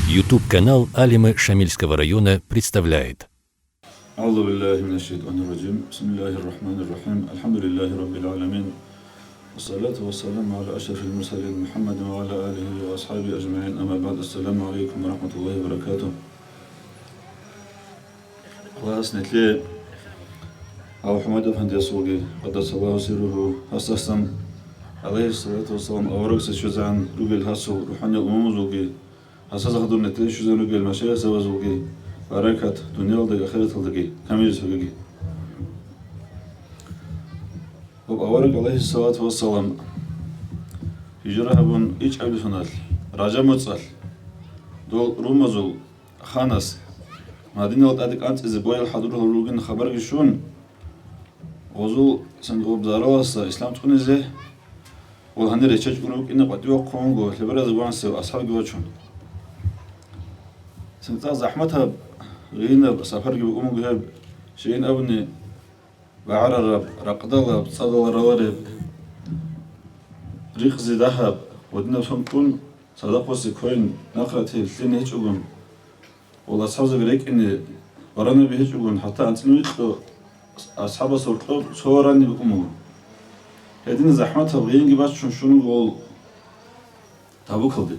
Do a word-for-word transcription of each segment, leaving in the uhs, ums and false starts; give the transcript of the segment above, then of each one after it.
YouTube-канал Алимы Шамильского района представляет. أعوذ بالله من الشيطان الرجيم. بسم الله الرحمن الرحيم. الحمد لله رب العالمين. والصلاة والسلام على أشرف المرسلين محمد وعلى آله وأصحابه أجمعين. أما بعد. السلام عليكم ورحمة الله وبركاته. Аллагьас нилъее гьав ХӀумайд-афандиясулги, къаддасаллагьу сирругьу, гьасдасан, гӀалайгьиссалату вассалам, аварагасда щвезегӀан ругел гьасул рухӀаниял умумузулги, гьасда гьадур нилъее щвезегӀан ругел машаихзабазулги баракат, дуниялалдаги ахираталдаги камилизе гьабеги. Ва авараг, гӀалайгьиссалату вассалам, гьижра гьабун ичӀабилеб соналъ, Ражаб моцӀалъ, дол румазул ханас Мадинаялда тӀаде кӀанцӀизе боял хӀадур гьарулел ругин хабарги щун, гъозул сангоб зараласа ислам цӀунизе, гъол гьанир реччачӀого рукӀине къватӀивахъунго лъеберазегӀанасев асхӀабги вачун. ЦинцӀа захӀматаб, гъинаб сапарги букӀун буго гьеб, щайин абуни, багӀарараб, ракъдалаб, цӀадал ралареб, рикъзи дагьаб ва динаб сон кьун, цадахъ босе квен, нахъ ратил лъин гьечӀогун, ва асхӀабзаби рекӀине баранаби гьечӀогун, хӀатта анцӀила викьо асхӀабасда гьоркьоб цо варанни букӀун буго. Гьедин захӀматаб гъинги бачун щун гъол Табукалде.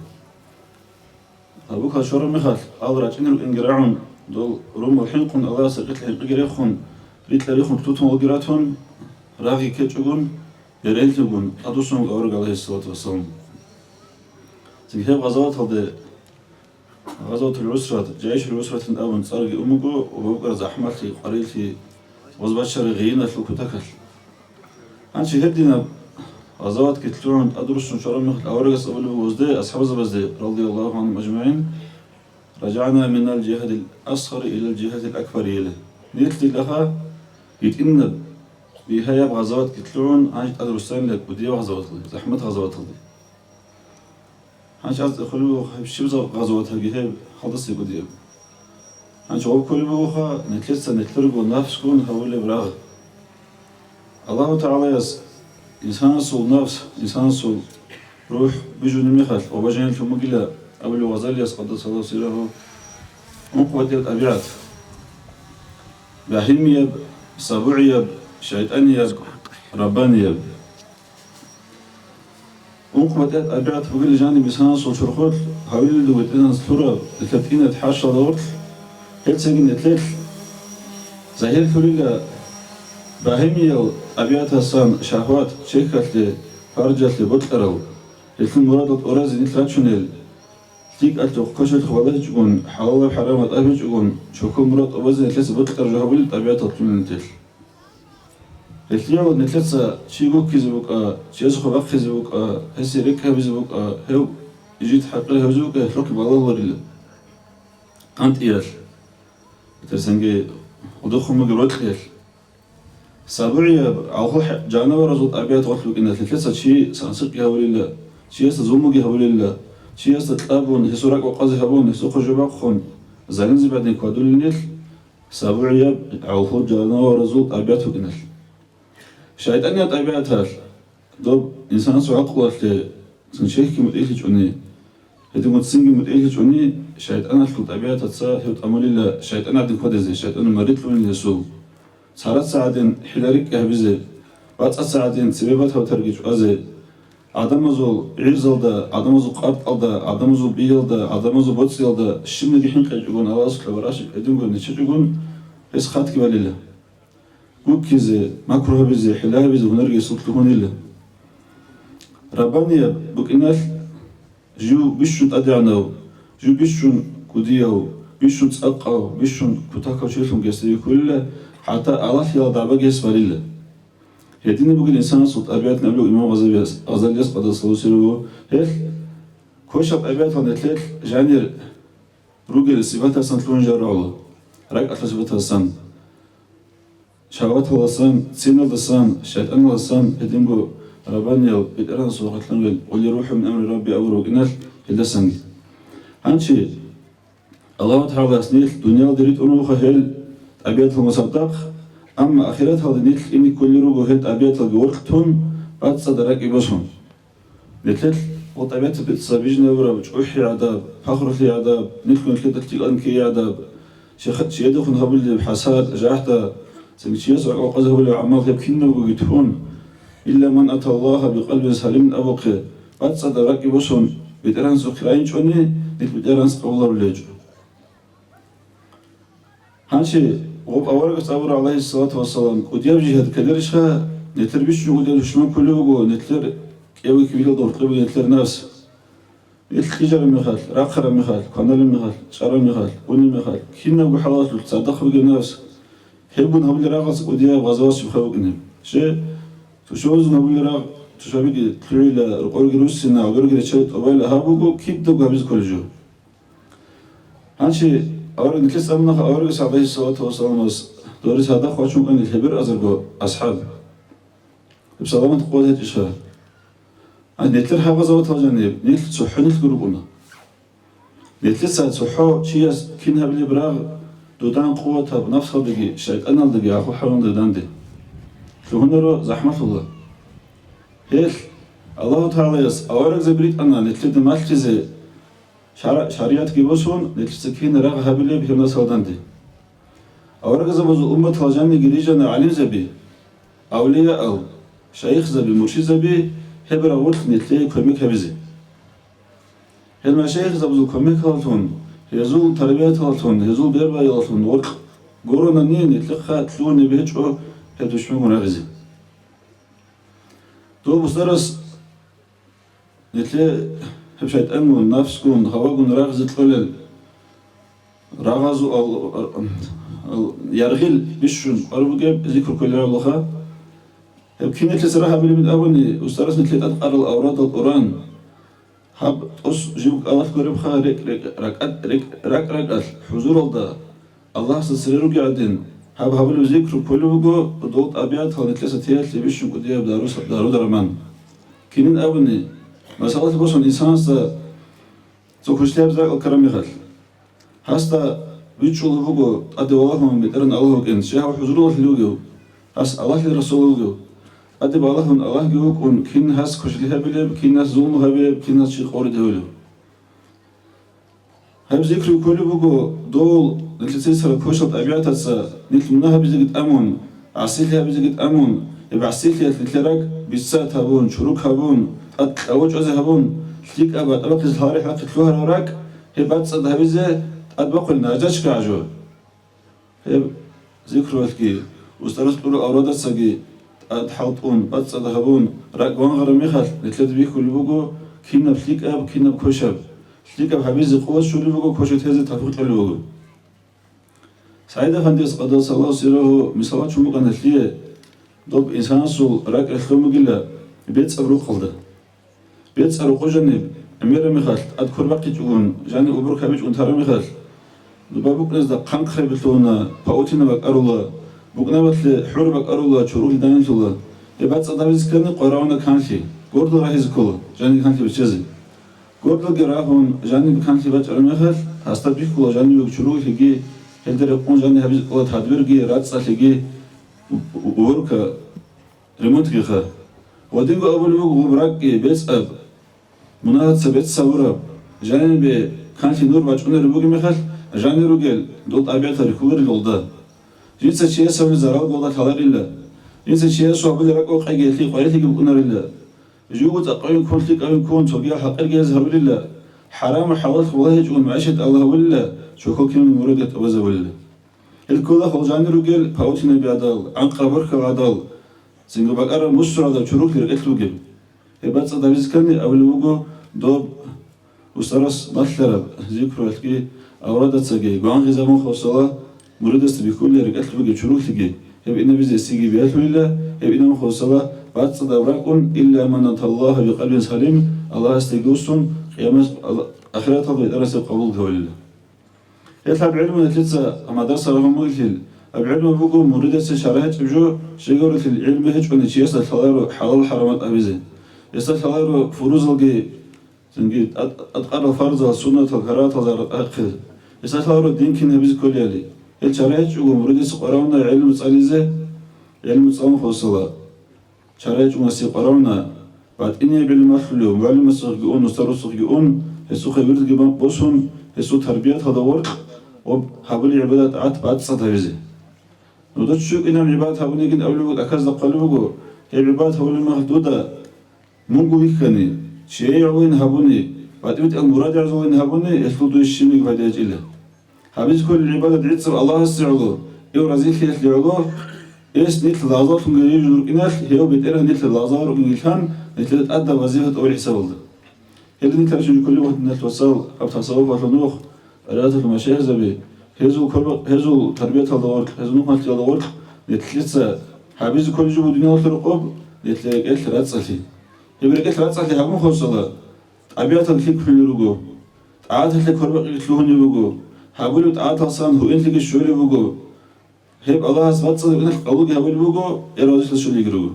Табукалде щвараб мехалъ, ал рачӀине рукӀинги рагӀун, дол румал хӀинкъун, Аллагьасда рекъелъ гьинкъиги рехун, рикьа рехун тутун валги ратун, рагъги ккечӀогун, беренлъигун тӀадвуссун вуго авараг, гӀалайгьиссалату вассалам. Цинги гьеб гъазаваталде, гъазаватул ГӀусрат, ЖайишулгӀусратин абун цӀарги ун буго, ва букӀараб захӀмалъи, къварилъи, гъоз бачараб гъииналъул кутакалъ. Гьанже гьединаб гъазаватги лъугӀун тӀадвуссун щвараб мехалъ аварагас абулеб буго гъозде, асхӀабзабазде, радияллагьу гӀангьум ажмагӀин: «РажагӀна минал жигьадил асгъари илал жигьадил акбари», — ян. Нилъ дида гьитӀинаб бигьаяб гъазаватги лъугӀун, гьанже тӀадвуссанила кӀудияб гъазаваталде, захӀмат гъазаваталде. Гьанже аз цӀехолеб буго гьеб щиб гъазаваталги гьеб, гьалдаса кӀудияб. Гьанже гъоб кколеб бугоха, нилъеца нилъерго нафсгун гьабулеб рагъ. Аллагьу ТагӀалаяс инсанасул нафс, инсанасул рухӀ бижунеб мехалъ, обожание лъун бугила абулев Гъазалияс, къаддасаллагьу сиррагьу, ункъо батӀияб тӀабигӀат: багьимияб, сабугӀияб, шайтӀанияб, раббанияб. Ункъо батӀияб тӀабигӀат бугила жаниб инсанасул чорхолъ, гьавилелда гьитӀинас лъураб, нилъер тӀинаб хӀарщалда гъорлъ, гьелцинги нилъелъ загьирлъулила багьимиял тӀабигӀатасан: шагьват, чехьалъе, фаржалъе бокьарал, гьелъул мурадал тӀуразе нилъ рачунел, лъикӀалъухъ, квешалъухъ балагьичӀогун, хӀалалаб-хӀарамаб тӀад гьечӀогун, чорхол мурад тӀубазе нилъеца бокьараб жо гьабулеб тӀабигӀатал лъугьунел нилъелъ. Гьелъиялда нилъеца чи гуккизе букӀа, чиясухъе бахъизе букӀа, гьесие рекӀкӀ гьабизе букӀа, гьев жид хӀакъир гьавизе букӀа, гьелъухъе балагьуларила. КъантӀиялъ, гьелъ цинги гьудухъун бугеб рокьиялъ. СабугӀияб, гӀалхул хӀа-, жанаваразул тӀабигӀат гъорлъ букӀиналъ, нилъеца чи сансикъги гьабулила, чиясда зулмуги гьабулила, чиясда кьабун, гьесул ракӀ бакъазе гьабун, гьесухъе жо бахъун, залимзаби гӀадин кквадулел нилъ, сабугӀияб, гӀалхул жанаваразул тӀабигӀат букӀиналъ. ШайтӀанияб тӀабигӀаталъ, доб инсанасул гӀакълуялъе цин чехьги мутӀигӀлъичӀони, гьединго цинги мутӀигӀлъичӀони, шайтӀаналъул тӀабигӀатаца гьев тӀамулила шайтӀан гӀадин кквадизе, шайтӀанал марид лъугьунел гьесул. Цараца гӀадин хӀила-рикӀкӀи гьабизе, бацӀаца гӀадин цебе батабатарги чӀвазе, гӀадамазул гӀирзалда, гӀадамазул къартӀалда, гӀадамазул биялда, гӀадамазул боцӀиялда щибниги хӀинкъичӀогун, Аллагьасукьа бараши гӀединго нечечӀогун, гьес хатги балила. Гуккизе, макру гьабизе, хӀила гьабизе гьунарги гьесул лъугьунила. Раббанияб букӀиналъ, жив бищун тӀадегӀанав, жив бищун кӀудияв, бищун цӀакъав, бищун кутакав чилъун гьесда бихьулила, хӀатта Аллагьлъиялда дагӀбаги гьес балила. Гьединаб бугин инсанасул тӀабигӀат абулеб имам Гъазалияс, Гъазалияс, къаддасаллагьу сирругьу, гьелъ квешаб тӀабигӀатал нилъелъ жанир ругел сипатасан лъугьун жо гьарула, ракӀалъул сипатасан. Шагьваталдасан, цинналдасан, шайтӀаналдасан, гьединго раббаниял, БетӀергьанасул хӀакъалъулъ ругел, «Къулли рухӀу мин амри рабби» абураб букӀиналъ гьелдасанги. Гьанчи Аллагьу ТагӀалас нилъ дуниялалде ритӀун вуха гьел тӀабигӀаталгун сардахъ, амма ахираталде нилъ ине кколел руго гьел тӀабигӀаталги гъоркь тун, бацӀцӀадаб ракӀги босун. Нилъелъ Ва тӀабигӀаталда бицаб бижнабураб чӀухӀи гӀадаб, пахрулъи гӀадаб, нилъгун лъикӀ-лъикӀан ккей гӀадаб, чиясухъун гьабулеб хӀасад, жагьда, цинги чияс вакъа-вакъазе гьабулеб гӀамал гьеб кинабгоги тун, илла ман аталлагьа бикъалбин салимин абухъе, бацӀцӀадаб ракӀги босун, БетӀергьанасухъе райинчӀони, нилъ БетӀергьанас къабуларулел гьечӀо. Гьанже гъоб аварагас абура, гӀалайгьиссалату вассалам, кӀудияб жигьад ккеларищха, нилъер бищун кӀудияб душман кколев вуго, нилъер кӀиявги кибилалда гьоркьоб бугеб нилъер напс. Нилъ хижараб мехалъ, рахъараб мехалъ, кваналеб мехалъ, чӀараб мехалъ, унеб мехалъ, кинабго хӀалалъулъ цадахъ бугеб напс. Гьебгун гьабулел рагъалъ кӀудияб гъазават щибха букӀине. Щай? Тушабазул гьабулел рагъ, тушабиги лъугӀила, рукъорги руссина, гӀодорги риччаби тӀубайила, гьаб буго кидаго гьабизе кколеб жо. Гьанже авараг нилъеца абуна, аварагас, гӀалайгьиссалату вассаламас, дорес гьадахъ вачун вукӀана нилъ гьеб бер азарго асхӀаб. Гьеб саламат къоялъ гьечӀищха? Гьанже нилъер гьабазаватал жаниб, нилъ цохӀо нилъго рукӀуна. Нилъеца цохӀо чияс кин гьабилеб рагъ додан къуватаб напсалдаги, шайтӀаналдаги, гӀакълу-хӀавалалдаги данде. Лъугьунаро захӀмалъула. Гьелъ Аллагьу ТагӀалаяс аварагзаби ритӀана нилъеда малъизе, шара-, шаригӀатги босун, нилъеца кин рагъ гьабилеб гьеб напсалда данде. Аварагзабазул умматалъ жаниги рижана гӀалимзаби, авлияал, шайихзаби, муршидзаби, гьеб рагъулъ нилъее кумек гьабизе. Гьел машайихзабазул кумекаллъун, гьезул тарбияталлъун, гьезул бербаяллъун гъоркь гуронани, нилъехъа лъугьунеб гьечӀо гьеб душмангун рагъизе. Дов бусдарас нилъее гьеб шайтӀангун, нафсгун, гьавагун рагъизе кьолел рагъазул ал-, ал-, яргъил бищун къвараб бугеб зикру кколеб гьабулаха. Гьеб киналъе сера гьабилебин абуни, устарас нилъее тӀадкъарал аврадал Къуран, гьаб тӀос жиб кӀалалъ гуребха, рекӀ-рекӀ-, ракӀад-, рекӀ-, ракӀ-ракӀалъ хӀузуралда Аллагьасда цере ругел гӀадин, гьаб гьабулеб зикру кколеб буго, дол тӀабигӀатал нилъеца теялъе бищун кӀудияб дару-, дару-дарман. Кинин абуни, масалалъ босун инсанасда цо квешлъияб ракӀал ккараб мехалъ, гьасда бичӀчӀулеб буго тӀаде валагьун БетӀергьан Аллагь вукӀин, щай гьав хӀузуралъ вугев, гьас Аллагьил Расул вугев. ТӀаде балагьун Аллагьги вукӀун, кин гьас квешлъи гьабилеб, кин гьас зулму гьабилеб, кин гьас чи къорид гьавилев. Гьеб зикру кколеб буго, дол нилъеца цересел квешал тӀабигӀатаца нилъ мунагь гьабизеги тӀамун, гӀасилъи гьабизеги тӀамун, гьеб гӀасилъиялъ нилъер ракӀ биццат гьабун, чурукь гьабун, тӀад кьавачӀазе гьабун, лъикӀаб батӀа-бахъизе лъалареб хӀакъалъулъ лъугьарал ракӀ, гьеб бацӀцӀад гьабизе тӀад бахъулеб наждачка гӀажо. Гьеб зикруялъги, устарас кьурал аврадацаги тӀад хӀалтӀун, бацӀцӀад гьабун, ракӀ вангъараб мехалъ, нилъеда бихьулеб буго кинаб лъикӀаб, кинаб квешаб. ЛъикӀаб гьабизе къуват щолеб буго, квешаб тезе тавфикъ кьолеб буго. СагӀид-афандияс къаддасаллагьу сиррагьу мисал бачун букӀана гьелъие, доб инсанасул ракӀ релълъун бугила бецӀаб рукъалда. БецӀаб рукъу жаниб гӀемераб мехалъ, тӀад квер бахъичӀогун, жаниб убур кабичӀогун тараб мехалъ, дуба букӀназда хъанхърабилъуна, паутина бакӀарула, букӀнабалъе хӀур бакӀарула, чурулъ данилъула. Гьеб бацӀцӀад гьабизе ккани къваригӀуна канлъи, гордал рагьизе ккола, жаниб канлъи биччазе. Гордалги рагьун, жаниб канлъи бачӀараб мехалъ, гьасда бихьула жаниб чурулъиги, гьелда рекъон жаниб гьабизе ккола тадбирги, рацӀцӀалъиги, у-, у-, уборка, ремонтгиха. Ва динго абулеб буго, гъоб ракӀги бецӀаб, мунагьаца бецавураб, жанибе канлъи нур бачӀунареб бугеб мехалъ, жанир ругел дол тӀабигӀатал рихьуларила гъолда. Жинца чиясабали зарал гъолда лъаларила. Жинца чиясул гьабулел ракӀ-рокъайги гьелъие къварилъиги букӀунарила. Живго цӀакъавин ккун, лъикӀавин ккун, цогиял хӀакъирги гьез гьарулила, хӀарам-хӀалаллъ валагьичӀого магӀишат тӀалаб гьавулила, чохьол кинабго мурадги тӀубазабулила. Гьел ккола гьол жанир ругел паутинаби гӀадал, анкъаб борхьал гӀадал, цинги бакӀараб мусуралда чурулъ рекӀелъ бугеб. Гьеб бацӀцӀад гьабизе ккани абулеб буго, доб устарас малъараб зикруялъги аврадацаги гвангъизабун хосала, муридасда бихьулел рекӀелъ бугеб чурулъиги, гьеб инабизе эсиги биялъулила, гьеб инабун хосала, бацӀцӀадаб ракӀун, илла ман аталлагьа бикъалбин салим, Аллагьасдеги уссун, къиямас-, Алла-, ахираталда БетӀергьанасда къабул гьавулила. Гьелъ гьаб гӀилму нилъеца мадраса рагьун бугелъул, гьаб гӀилму буго муридасе шаригӀат гьечӀеб жо, щайгурелъул гӀилму гьечӀони чиясда лъаларо хӀалал-хӀарамат абизе. Гьесда лъаларо фурузалги, цинги тӀад-, тӀадкъарал фарзал, суннатал, карагьатал ракӀахъе. Гьесда лъаларо дин кин гьабизе кколебали. Гьел шаригӀат гьечӀого муридасе къваригӀуна гӀилму цӀализе, гӀилму цӀалун хосала. ШаригӀат гьечӀого муридасе къваригӀуна, батӀинияб гӀилмалъулев, мугӀалимасухъги ун, устарусухъги ун, гьесухъе вирдги бан-, босун, гьесул тарбияталда гъоркь ва гьабулеб гӀибадат-тӀагӀат бацӀцӀад гьабизе. Нужда щукӀинаб гӀибадат гьабунигин абулеб буго, тӀаказда хъвалеб буго, гьеб гӀибадат гьабулеб мехалъ дуда мунго вихьани, чияе гӀолойин гьабуни, батӀи-батӀиял мурад гӀезолъин гьабуни, гьелъул дуе щибниги пайда гьечӀила. Гьабизе кколел гӀибадат гӀицӀаб Аллагьасе гӀоло, гьев разилъиялъе гӀоло, гьес нилъ лагъзаллъунги рижун рукӀиналъ, гьев БетӀергьан нилъ лагъзал рукӀингилъан, нилъеда тӀадаб вазифа тӀубал хӀисабалда. Гьедин нилъер жиндир кколеб буго, диналъул вацал, гьаб тасаввуфалъул нух, тӀарикъаталъул машайихзаби, гьезул кколб-, гьезул тарбияталда гъоркь, гьезул нухмалъиялда гъоркь, нилъеца гьабизе кколеб жо буго диналъул рокъоб, нилъер рекӀелъ рацӀцӀалъи. Гьеб рекӀелъ рацӀцӀалъи гьабун хосала, тӀабигӀатал лъикӀлъулел руго, тӀагӀаталъе квербакъиги лъугьунеб буго, гьабулеб тӀагӀаталсан гьуинлъиги щолеб буго. Гьеб Аллагьас бацӀцӀадаб гӀинахъ къалуги гьабулеб буго, гӀерозилъа щолигируго.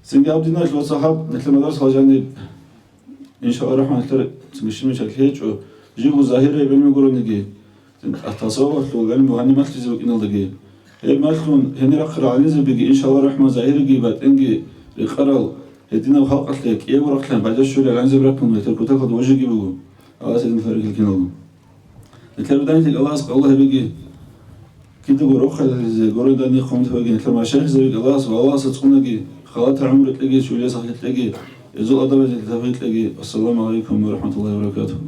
Цинги гьаб, диналъул вацал, гьаб нилъер мадрасаялда жаниб, иншаллагь рахӀман, нилъер цинги щиб мичаллъи гьечӀо, жибго загьирияб гӀилму гурониги, тасаввуфалъул гӀилму гьаниб малъизе букӀиналдаги, гьеб малъун гьенир рахъарал гӀалимзабиги, иншаллагь рахӀман, загьириги батӀинги рекъарал гьединаб халкъалъе кӀиябго рахълъан пайда щолел гӀалимзаби рахъун нилъер кутакалда божиги буго. Аллагьас гьедин хирал ккелги киналго. Нилъер данилъи Аллагьас къабул гьабеги, кидаго рохалилзе гурони данихъ хъумтабеги, нилъер машайихзабиги Аллагьас ва Аллагьасда цӀунаги, халатаб гӀумру кьеги, чӀулияб сахлъи кьеги, гьезул адаб гьезие тавфикъ кьеги. Ассаламу гӀалайкум ва рахӀматуллагьи ва баракатугьу.